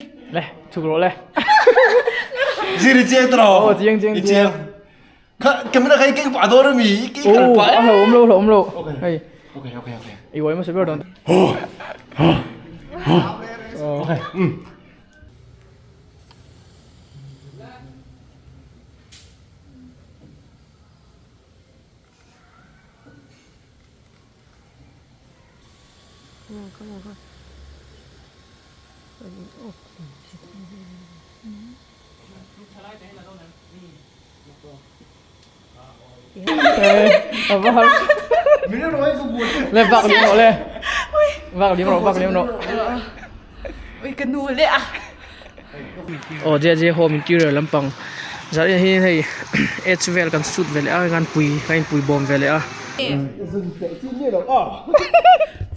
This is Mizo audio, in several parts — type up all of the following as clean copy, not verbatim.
Le, chhuk rawh le. Ziri chiang tawh Oh, chiang chiang chiang. Kha camera kha i keng pah dawn ami? I keng kal pah. Oh, a hlauhawm lo hlauhawm lo. Okay. Hei. Okay, okay, okay. I uai hmasa ber dawn. Okay. Le vak liam rawh le. Vak liam rawh vak liam rawh. Ui ka nu leh a. Aw JJ home interior lampang zan hi hei H vel kan shoot ve leh a kan pui kan inpui bawm ve leh a.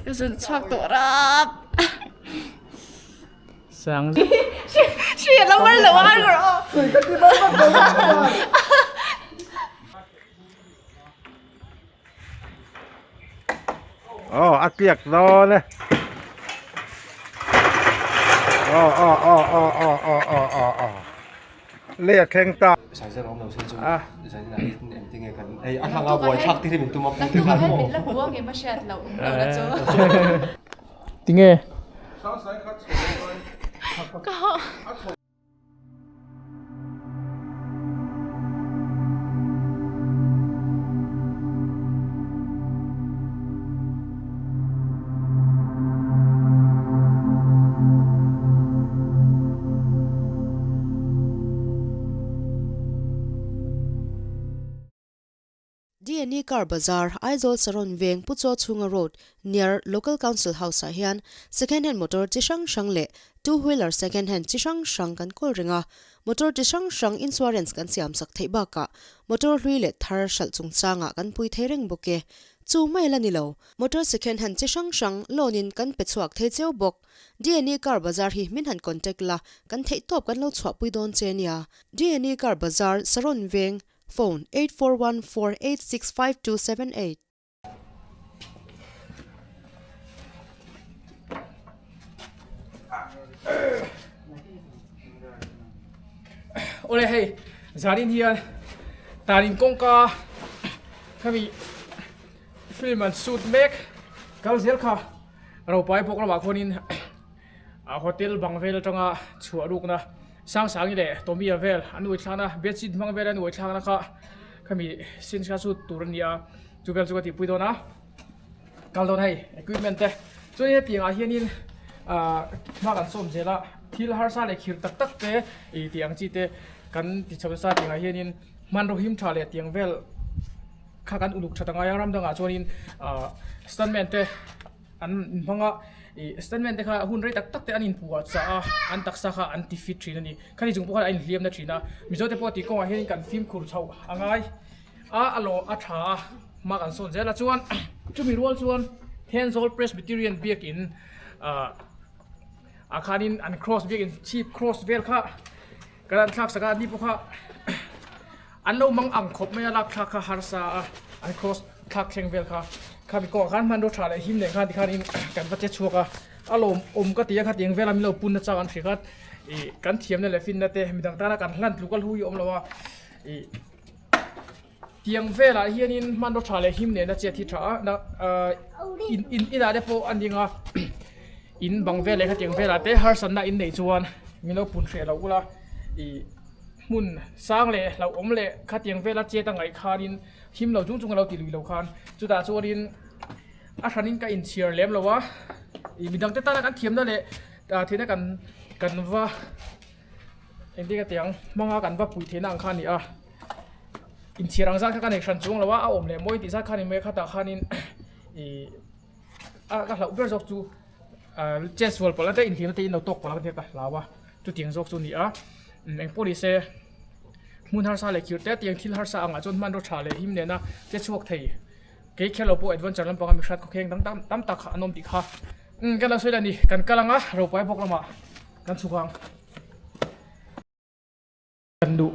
Ka zun chhuak tawh rap. Sang. Hri a lo mar lo a rawh. Aw a tliak dawn e. Aw aw aw aw aw aw aw aw aw lei a thleng ta. Ah. Tinge. DNA Car Bazar, Aizawl Saron Veng Pu Chaw Chhunga Road, near Local Council House ah hian second hand motor chi hrang hrang leh two wheeler second hand chi hrang hrang kan kawl reng a, motor chi hrang hrang insurance kan siam sak theih bakah motor hlui leh thar hralh chungchangah kan pui thei reng bawk e. Chu mai la ni lo, motor second hand chi hrang hrang loan in kan pe chhuak thei cheu bawk. DNA Car Bazar hi min han contact la, kan theihtawp kan lo chhuahpui dawn che nia. DNA Car Bazar, Saron Veng, Phone, 8414865278. Awle hei zanin hian tanin kawngka khami film an shoot mek kal zel kha ropai bawk lamah khuanin a hotel bang vel atanga chhuah rukna Sangsangi leh Tommy-a vel an uaithlakna bedsheet hmang vel an uaithlakna kha khami scene kha shoot tur a ni a chu vel chu ka tihpui dawn a kal dawn hei equipment te chuan hetiang ah hianin ahh hma kan sawm zel a thil harsa leh khir tak tak te ih tih ang chi te kan ti chho nasa tiang ah hianin hmanraw him tha leh tiang vel kha kan uluk that angai a ram dangah chuanin ahh stuntman te. An hmang a, ih stuntman te kha hun rei tak tak te an inpuah chah a, an taksa kha an ti fit thin a ni. Khani chung pawh khan a inhliam na thin a, Mizo te pawh tih kawngah hian kan fimkhur chhoh a ngai a, a lawm a tha a, hma kan sawn zel a chuan chumi rual chuan Thenzawl Presbyterian biakin ah ah khanin an cross biakin chhip cross vel kha kan han thlak sak a, ani pawh kha An lo mang ang khawp mai a lak thlak kha harsa a, an cross thlak thleng vel kha khami kawngah khan hmanraw tha leh him leh khan tikhanin kan va che chhuak a, a lawm awm ka ti a khatiang vela min lo pun na chang an hria kha ih kan thiamna leh finna te midang tana kan hlan tluk a hlu hi a awm lo a, ih tiang velah hianin hmanraw tha leh him nena chet hi tha a na ah in in inah te pawh a ning a in bang vel leh khatiang velah te harsatna in neih chuan min lo pun hreh lo ula ih. Hmun sang leh hlauhawm leh khatiang vela chet a ngaih khanin him lo chung chung a lo ti lui lo khan chutah chuanin a hranin ka inchhiar lem lo a ih midangte tana kan thiamna leh ah theihna kan kan va engtin ka ti ang hmanga kan va pui theihna ang kha a ni a inchhiar ang zat kha ka nei hran chuang lo a a awm leh mawi tih zat kha a ni mai a khatah khanin ih a ka hlauh ber zawk chu ah chet sual palh na te inhlimna te in lo tawk palh ang tih ka hlau a. Chutiang zawk chu a ni a, eng pawh ni se hmun harsa leh khir te tiang thil harsa angah chuan hmanraw tha leh him nena che chhuak thei kei kher lo pawh adventure lampanga mi hriat khawkheng dang tam tam tak an awm tih kha umm kan lo sawi leh a ni kan kal ang a ropai bawk lamah kan chhuk ang. Kan duh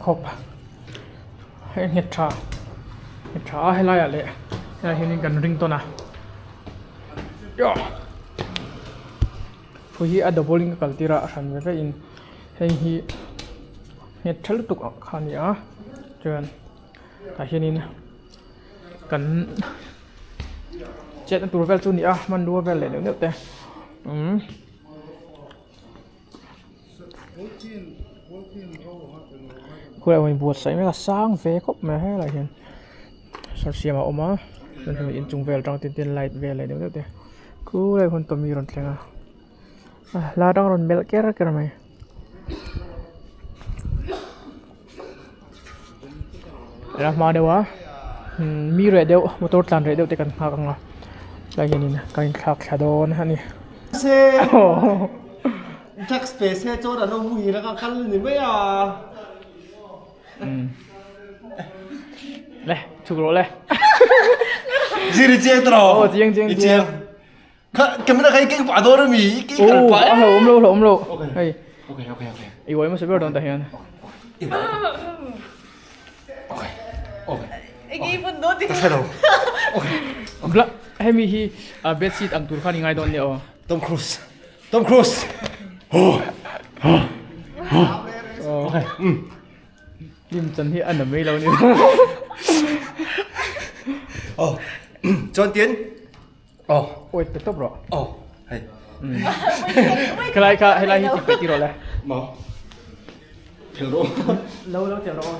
khawp hei nghet tha nghet tha a helaiah leh helaiah hianin kan ring tawn a. Hrui hi a double in ka kal tir a a hran ve ve in heng hi nghet tha lutuk ang kha a ni a chuan tah hianin kan chetna tur vel chu a ni a hmanrua vel leh neuh neuh te umm. Khuai awm buatsaih mek a sang ve khawp mai a helaiah hian sawr siam a awm a chuan hemi inchung vel atang te hian light vel leh deuh deuh te khulai hun tawmi a rawn thleng a hla atang a rawn melh ker ker mai. La hma deuh a mi reh deuh motor tlan reh deuh te kan nghak ang a tlai hianin kan inthlak thla dawn a ni. Tax pe se chuan an lo muhil anga kal ni mai a. Le chhuk rawh le. Zir i chiang tawh. Aw chiang chiang chiang. Kha camera kha i keng pah dawn ami i keng kal pah a hlauhawm lo hlauhawm lo hei Okay okay okay i uai hmasa ber dawn tah hian Okay okay Enge i bun dawn Ka hre lo Okay Bla hemi hi bedsheet ang tur khan i ngai dawn nia aw Tom Cruise Tom Cruise Okay Lim chan hi a na mai lo ni Oh chuan tin Aw. Wait pe tawp rawh. Aw hei. Khelai kha helai hi ti pe ti rawh le. Maw. Thel rawh. Lo lo thel rawh.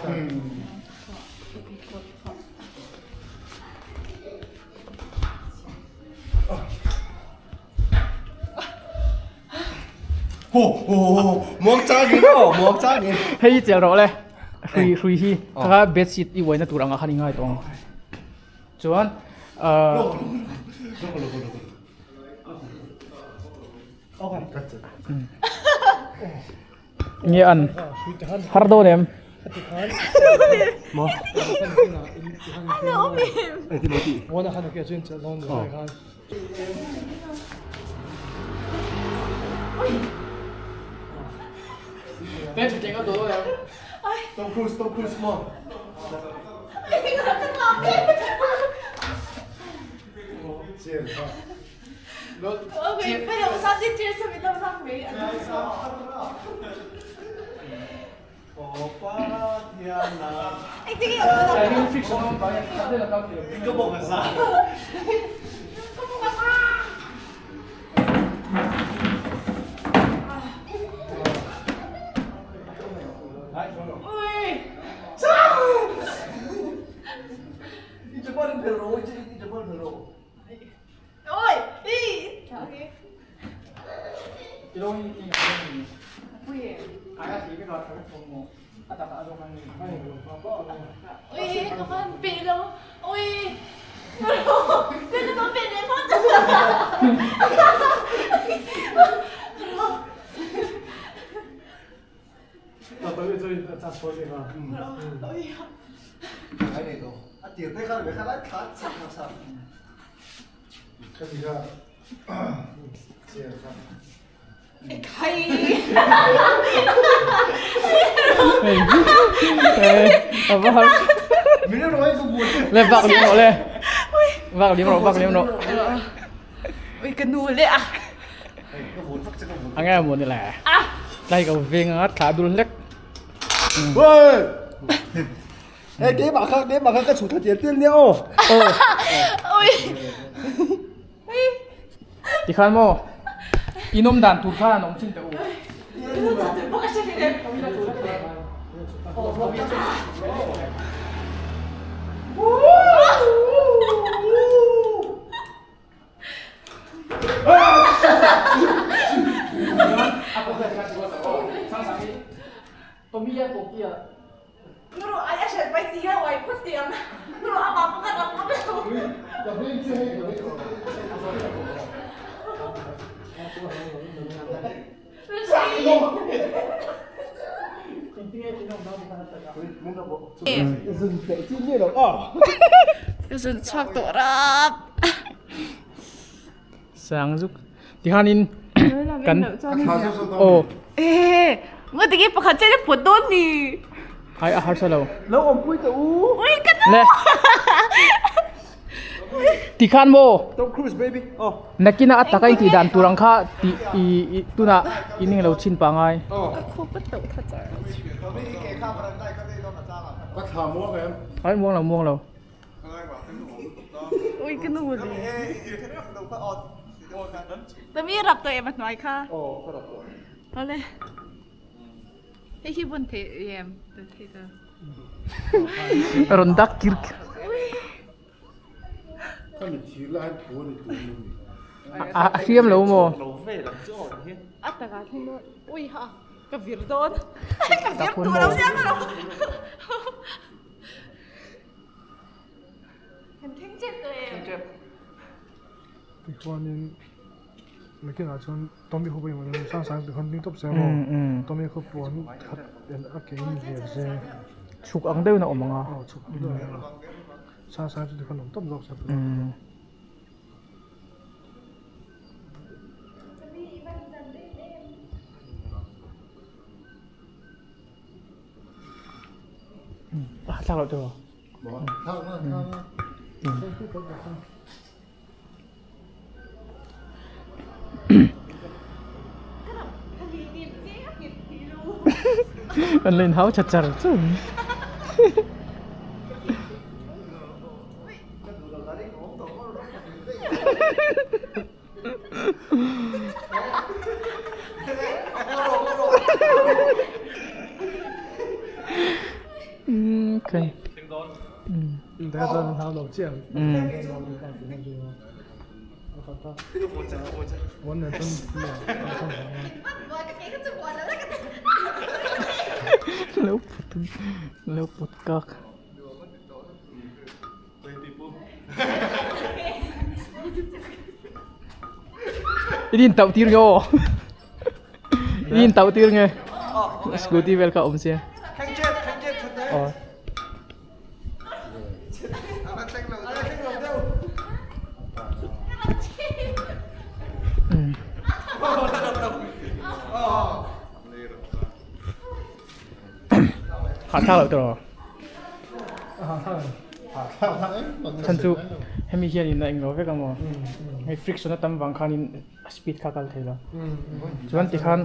Ho ho ho muang chang in aw muang chang in. Hei hi chel rawh le. Hrui hrui hi kha bedsheet i uaina tur anga khan i ngai tawh ang. Chuan ahh nge an har dawn em? Tom Cruise Tom Cruise maw? Le vak liam rawh le vak liam rawh vak liam rawh Ui ka nu le a a nge maw ni le tlai ka veng a thla dul hlek Ê, cái bà khác, cái bà khác cái chủ thật tiền tiên liêu. Ui Tikhan maw in awm dan tur khan an awm chin teh u. Ka zun chhuak tawh rap. Sang zuk tihanin kan aw Eh, ngo tiki pakhat chen put dawn ni. Ai a harsa lo. Lo awm pui teh u. Ui ka nu. Le. Tikhan maw? Tom Cruise baby. Oh. Nakina a taka in tih dan tur ang kha tih i tunah in englo chhin pah ngai. Ka khup a tauh tha char. Ka thla muang em? Ai muang lo muang lo. Ui ka nu le. Tami rap tawh em a hnuai kha? Aw ka rap tawh. Awle. Hei hi bun thei em? Thei ta. Rawn dak kir kir. Ka mit thir lai hian thu a ni tur ni. A hriam lo maw? A takah thleng dawn. Ui ha ka vir dawn. Ka vir tur lo sia ka lo. Kan thleng tep tawh em? Tikhuanin nakinah chuan Tommy khu pawh in sang sang tikhuan ding tawp se maw Tommy khu puan khat en a ke in vial se. Chhuk ang deuhin a awm ang a. Aw chhuk ang deuhin a awm ang a. Sang sang chu tikhuan awm tawp zawk se. A thlak loh tiraw? Thlak na thlak na. An lo inhau tha char char. Okay. Lo put lo put kak. I in tauh tir nge aw I in tauh tir nge scooty vel kha awm sia aw Hahthlak loh tawh Chhan chu hemi hianin a englo vek ang aw hei friction a tam vang khanin a speed kha a kal thei lo chuan tikhan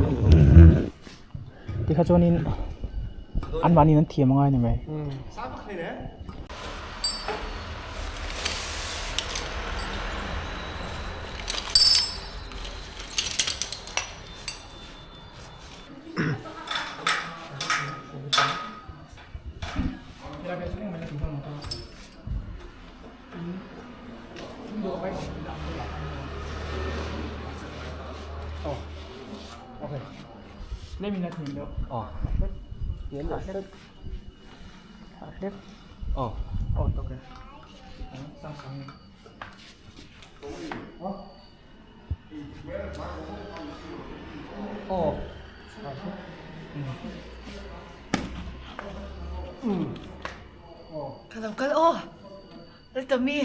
tikha chuanin anmahniin an thiam angai a ni mai. Ka lo kal aw Tommy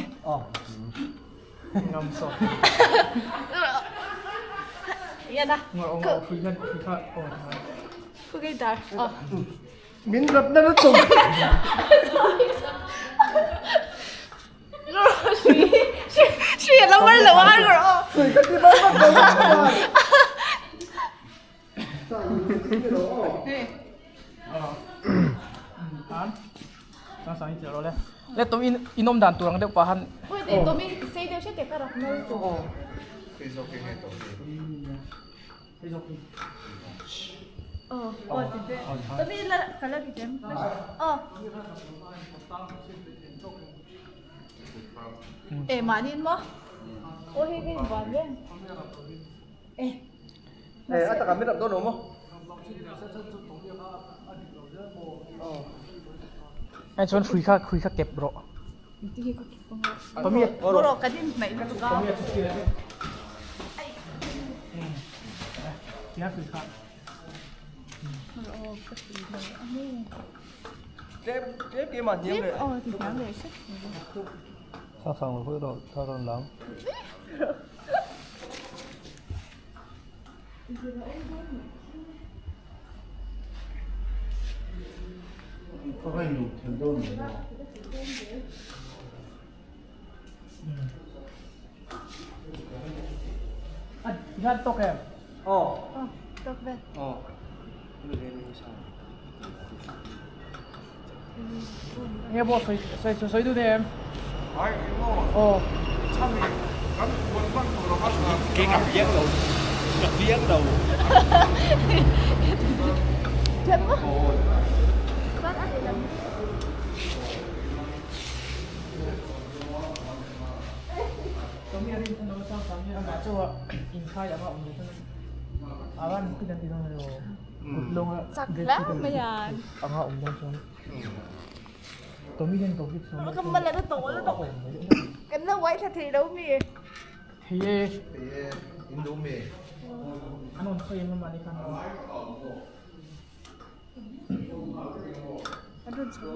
Min rap na lutuk. Le tum in in awm dan tur ang deuh pah han Hei chuan hrui kha hrui kha kep rawh. Hian tawk em? Aw. Aw, tawk vel. Aw. Nge pawh sawi sawi sawi duh em? Ai emaw. Aw. Chhani kan huan hman tur anga thla. Ke ka piang lo. Ka piang lo. Thiam maw? Chuan a lehlam. Tommy a rin khan a chang chang hian amah chauh a inkhai anga awm ve thung a avan pin an ti dawn emaw kut lawnga Chak hle mai a. Anga awm dawn chuan Tommy hian ko hit chuan Ka mal a tawh lutuk kan la uai thla thei lo mi. Thei e. Thei e in duh mi. An rawn sawi em amah ni khan. An rawn chho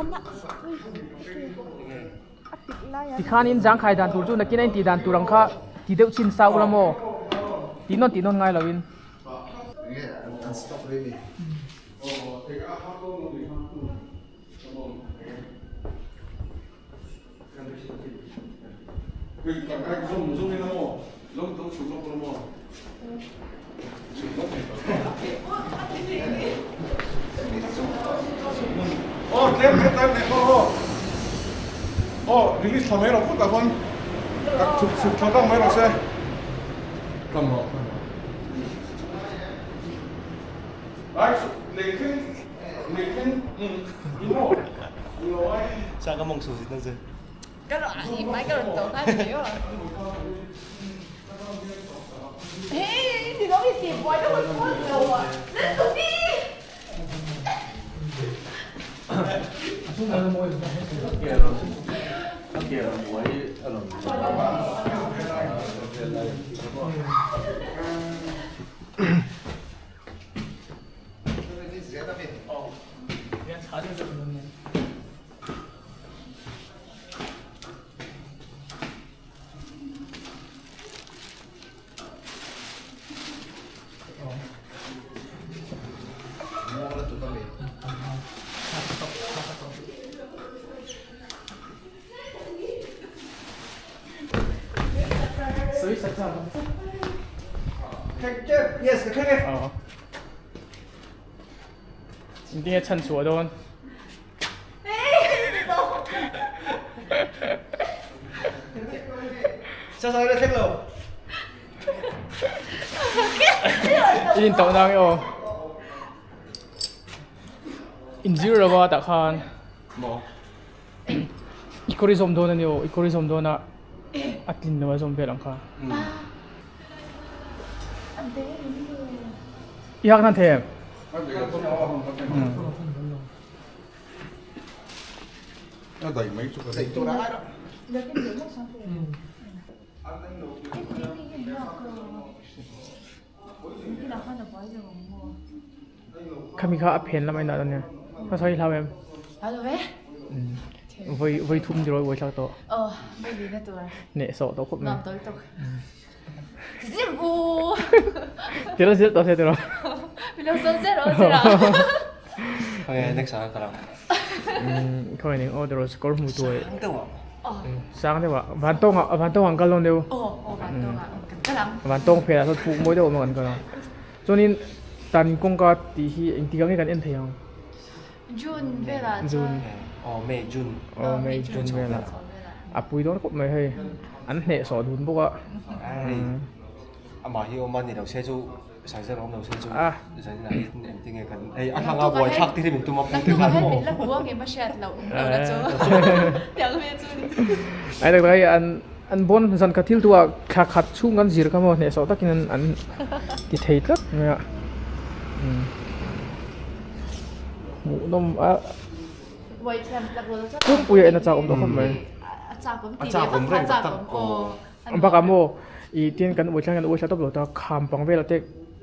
Anna ui a pik lai a. Tikhanin zangkhai dan tur chu nakin a intih dan tur ang kha ti deuh chin sa ula maw? Tih nawn tih nawn ngai loin. Enge an stop rih ni. Ka rawn i hmai ka rawn tawh nghal mai aw. Hei ni lo i tih buai na hun pawh ni lo a. Laltupi! Engtinge chhan chhuah dawn? In in tauh nang e aw. In zir lo a tah khan. I kawr i zawm dawn a ni aw, i kawr i zawm dawn a a tlin lo a zawm vel ang kha. I hak nan thei em? Khami kha a phen lam a inah ania hmasa hi hlau em vawi vawi thum ni rawh vawi thlak tawh neh sawh tawh khawp mai tilo zir tawh se tiraw khawi ning aw tiraw kawr hmu tur sang deuh ah vantawng ah vantawng ah an kal dawn deuh vantawng phenah sawn puk mawi deuh a awm a kan kal ang chuanin tan kawngka tih hi engtik ah nge kan en thei ang June velah chuan aw May June aw May June velah a pui dawn khawp mai hei an hneh sawh dun bawk a amah hi awm a ni lo se chu saizar awm lo se chu zanin ah hian engtin nge kan hei a hlanga buai thlak te hi min tum a pu te khan maw min la buang em a hriat loh lo la chu tiang ve chu ni ai tak tak hei an an bawn zan khat thil tu ah thla khat chhung an zir kha maw hneh sawh takin an an ti thei tlat mai a Hmuhnawm a Pumpui a en a chak awm tawh khawp mai. A chak awm reng tak tak aw. Bakah maw ih tin kan uai thlang hian uai thla tawp lo ta kham pang velah te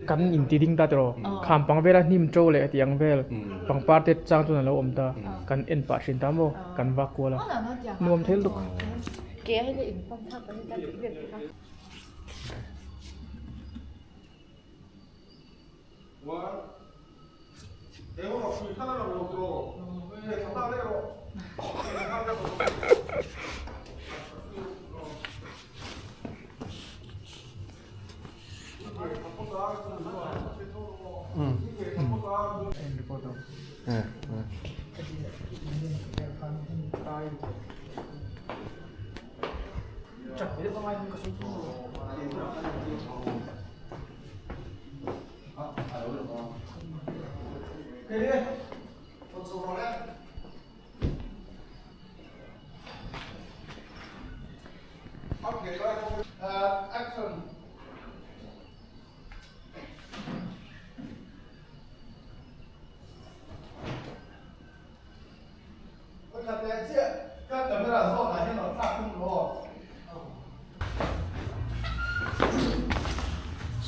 kan inti ding ta tiraw kham pang vela hnim to leh tih ang vel pangpar te chang chuan alo awm ta kan en pah thin ta maw kan vak kual a nuam thei lutuk.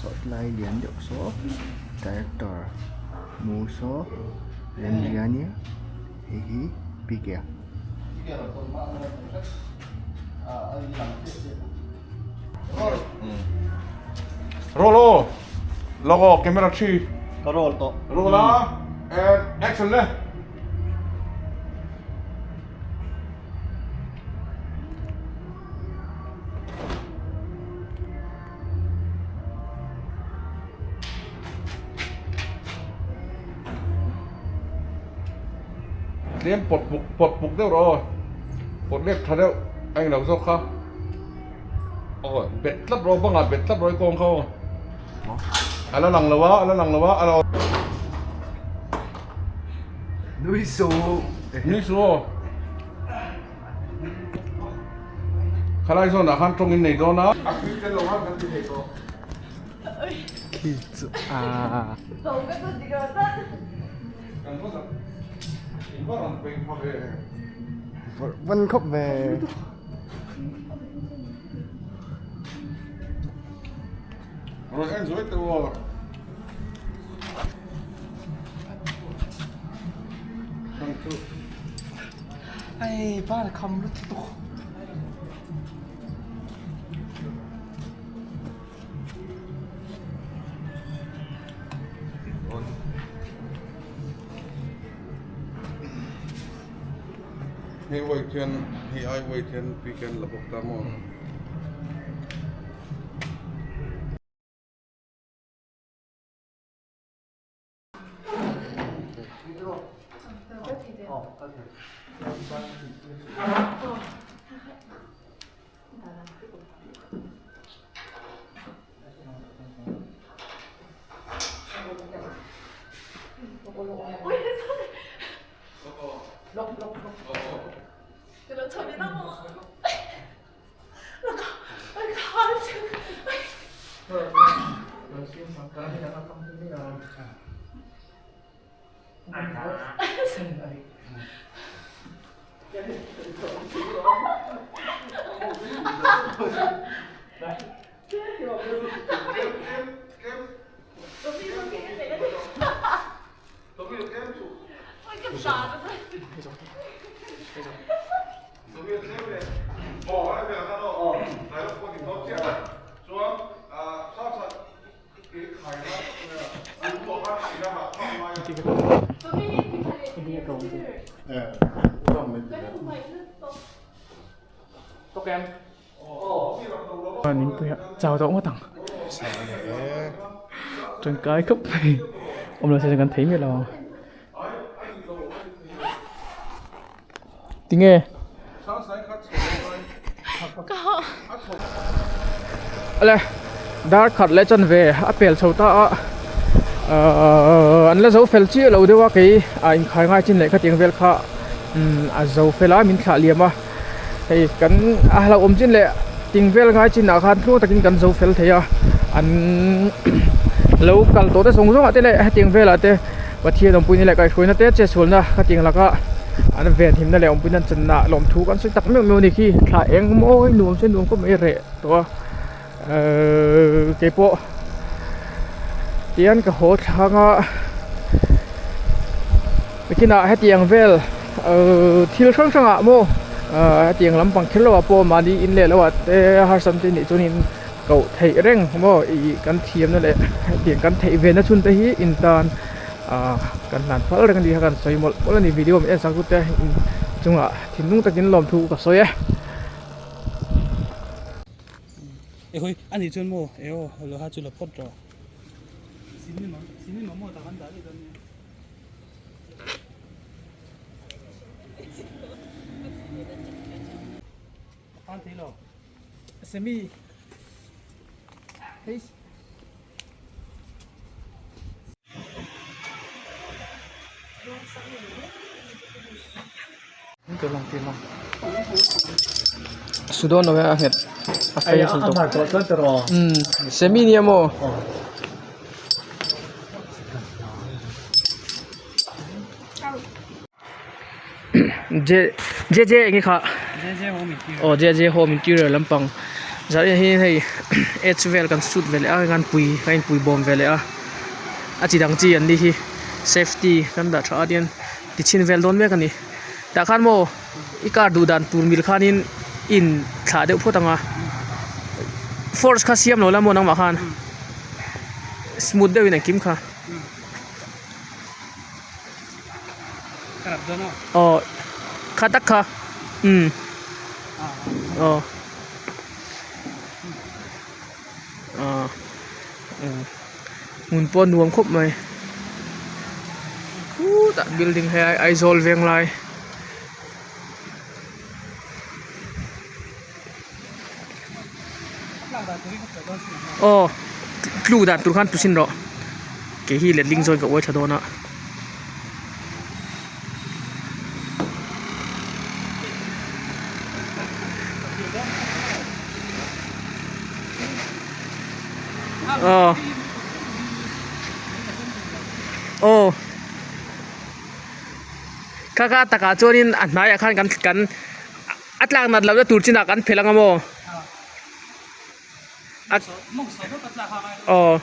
Sawtlai lian deuh saw tractor mu saw remriani hei hi pike a. Roll aw lawk aw camera thi. Ka roll tawh. Roll a and action le. Tlem pawt buk pawt buk deuh rawh aw pawt let tha deuh a englo zawk kha aw bet tlat rawh bangah bet tlat rawh i kawng kha aw a la lang lo a a la lang lo a a lo Nui suh Nui suh aw Khalai zawnah khan tawng in nei dawn a. A tui tel lo khan kan ti thei tawh. Khi chu a. Vân khóc về. Rồi em rồi tao. Ai ba là không lúc tục. Hei wait hian hei ai wait hian weekend la bawk ta maw. Chào tawh ngawt ang tangkai khawp mai awm lo se kan thei miah lo ang tinge ale dar khat leh chan ve a pel chho ta a ahh an la zo fel chiah lo deuh a kei a inkhai ngai chin leh khatiang vel kha a zo fel a min thlah liam a. Hei kan a hlauhawm chin leh ting vel ngai chinah khan tluang takin kan zo fel thei a an lo kal tawh te zawng zawngah te leh hetiang velah te Pathian awmpuina leh kaihhruaina te chetsualna khatiang laka an venhimna leh awmpuina an channa lawmthu kan sawi tak meuh meuh a ni khi thla eng mawi nuam se nuam khawp mai reh tawh a ehh keipawh tihian ka haw thlang a Nikinah hetiang vel thil hrang hrangah maw hetiang lampang kher lohah pawh mahni in leh lohah te harsam te nih chuanin koh theih reng maw ih kan thiamna leh hetiang kan theih ve na chhun te hi in tan kan hlan phal reng a ni kha kan sawi mawlh mawlh a ni video min en sak tute in chungah thinlung takin lawmthu ka sawi e. Ehawi a nih chuan maw e aw loha chu la phawt rawh. Cinema cinema maw tak an dah daih dawn nia. Semi hei Sudawn lo e a nghet a fei a tawh semi nia maw. J J J eng nge kha aw J J home interior lampang zah hi hei h vel kan shoot ve leh a kan pui kan inpui bawm ve leh a a chi dang chi an ni hi safety kan dah tha a tian ti chhin vel dawn mek a ni tah khan maw i car duh dan tur mil khanin i in thlah deuh phawt ang a force kha siam lo la maw nangmah khan smooth deuhin engkim kha. Aw kha tak kha umm aw ah umm hmun pawh a nuam khawp mai khutah building he Aizawl Venglai. Aw tlu dan tur khan tusin rawh kei hi letling zawn ka uai tha dawn a. Aw aw kha kha takah chuanin a hnaiah khan kan kan. A tlak nat lohna tur chinah kan phelh anga maw? Aw.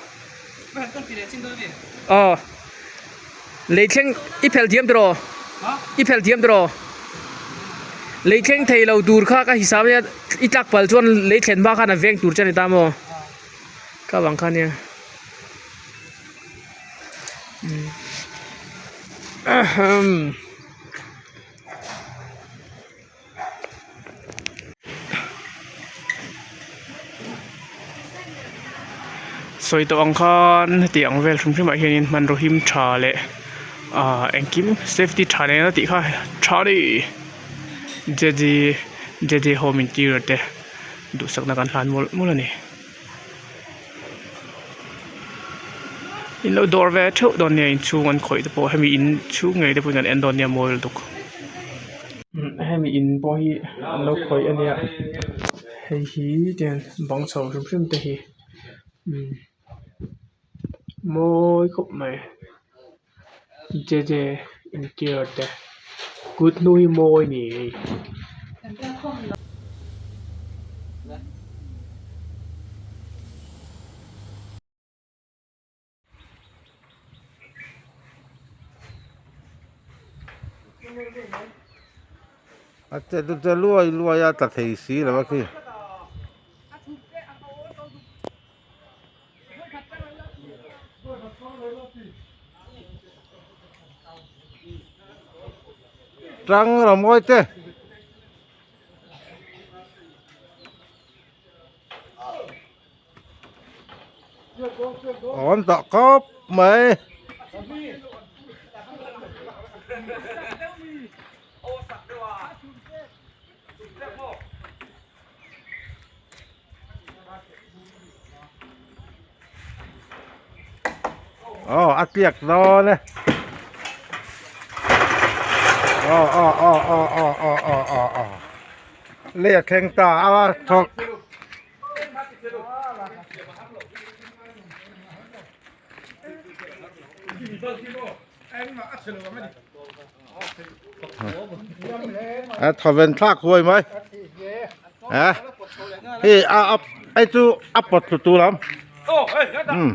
Aw. Lei thleng i phelh thiam tiraw? I phelh thiam tiraw? Lei thleng thei lo tur kha ka hisap ania i tlak pal chuan lei thlen hma khan a veng tur che a ni ta maw? Ka vang kha ania. Ahem. Sawi tawh ang khan heti ang vel hrim hrim ah hianin hmanraw him tha leh ahh engkim safety tha nen a tih kha tha a ni J J J J home interior te duhsakna kan hlan mawlh mawlh a ni. In lo dawr ve theuh dawn nia inchhung an khawih te pawh hemi in chhung ngei te pawhin kan en dawn nia mawi lutuk hemi in pawh hi an lo khawih a nia hei hi tian bang chho hrim hrim te hi mawi khawp mai J J interior te kut hnu hi mawi a ni hei. A che chu che luai luai a tla thei si lo a khi. Tang rawh mawi te. Awm tawh khawp mai. Aw a tliak dawn e. Aw aw aw aw aw aw aw aw aw. Lei a thleng ta a thawk. A thawven thlak huai mai a hei a a hei chu a pawt thlu tu lam um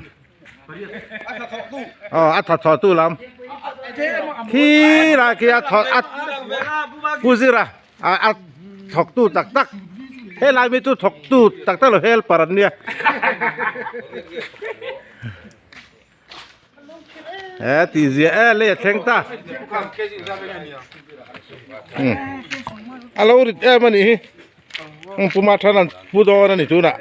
aw a tha thawh tu lam khi lai khi a thaw a pu zira a a thawk tu tak tak helai mi chu thawk tu tak tak lo helper an nia. He tih ziah e lei a thleng ta a lo rit em a nih hi puma than an pu dawn a ni tunah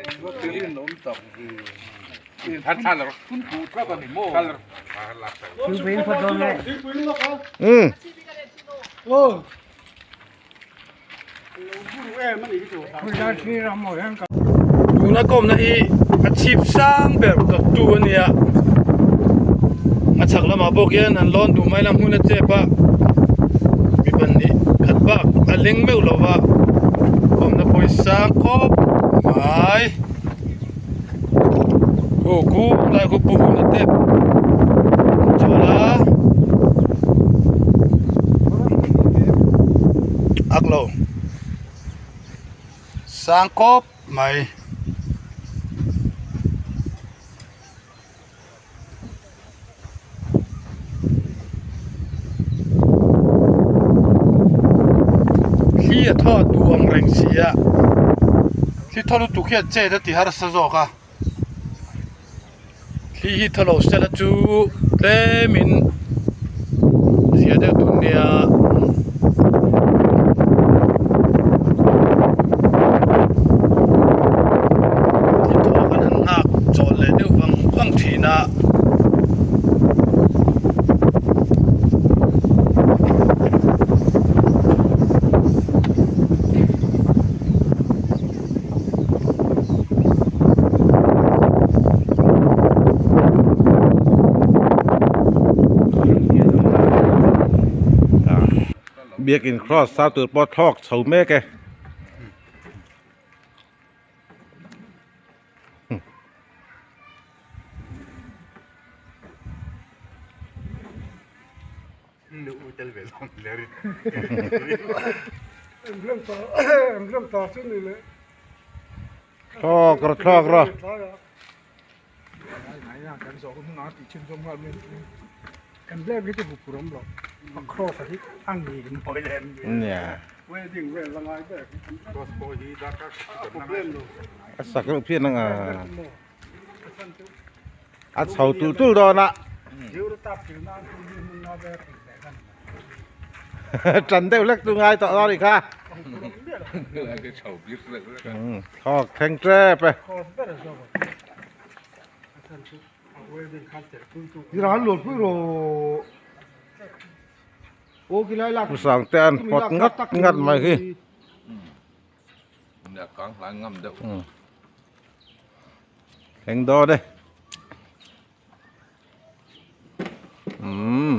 um. Tuna kawmna hi a chhip sang ber dawttu a nia a chhak lamah pawh khian an lawn duh mai la hmun a chep a mi pahnih khat bak a leng meuh lo va kawmna pawh hi sang khawp mai aw khu lai khu pu hun a tep chawl a ak lo sang khawp mai. Thli a thaw a duh ang reng si a thli thaw lutuk hian chet a ti harsa zawk a thli hi thaw lo sela chu tlemin zia deuh tur nia. Thli thaw khan an nghak chawl leh deuh vang vang thin a. Biakin cross sa tur pawh thlawk chho mek e. Thlawk rawh thlawk rawh. Nia. A sak reuh phian ang a. A chho tul tul dawn a. Tan deuh hlek chu ngai tawh dawn a nih kha. Thawk thleng tep e. Pu Sangte an pawt ngat ngat mai hi. Thleng dawn e. Umm.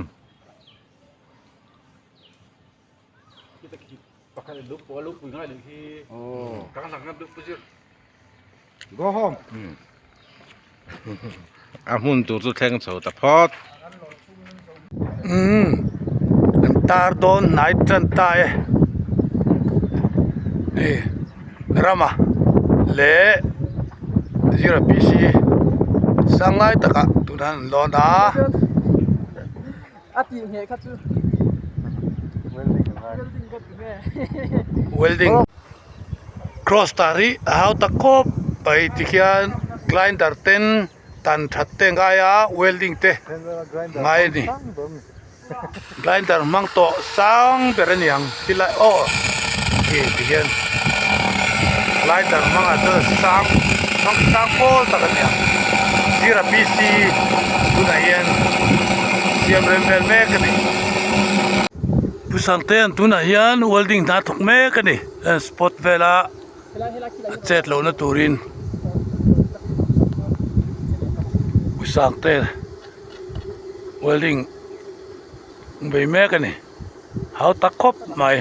A hmun tur chu thleng chho ta phawt. Umm an tar dawn hnai tan ta e hei rama leh zira PC sangai takah tunah an lawn a. A tih ngheh kha chu welding ka ti nge. Welding cross tar hi a hau tak khawp mai tikhian grinder ten tan that te ngai a welding te ngai a ni grinder hmang tawh sang ber a niang tilai aw khi tikhian grinder hmangah chuan sang hmang sang pawl tak a niang sirah P C tunah hian siam rem vel mek a ni. Pu Sangtea'n tunah hian welding hna thawk mek a ni spot vela a chet lohna turin Pu Sangte welding bei mek a ni hau tak khawp mai.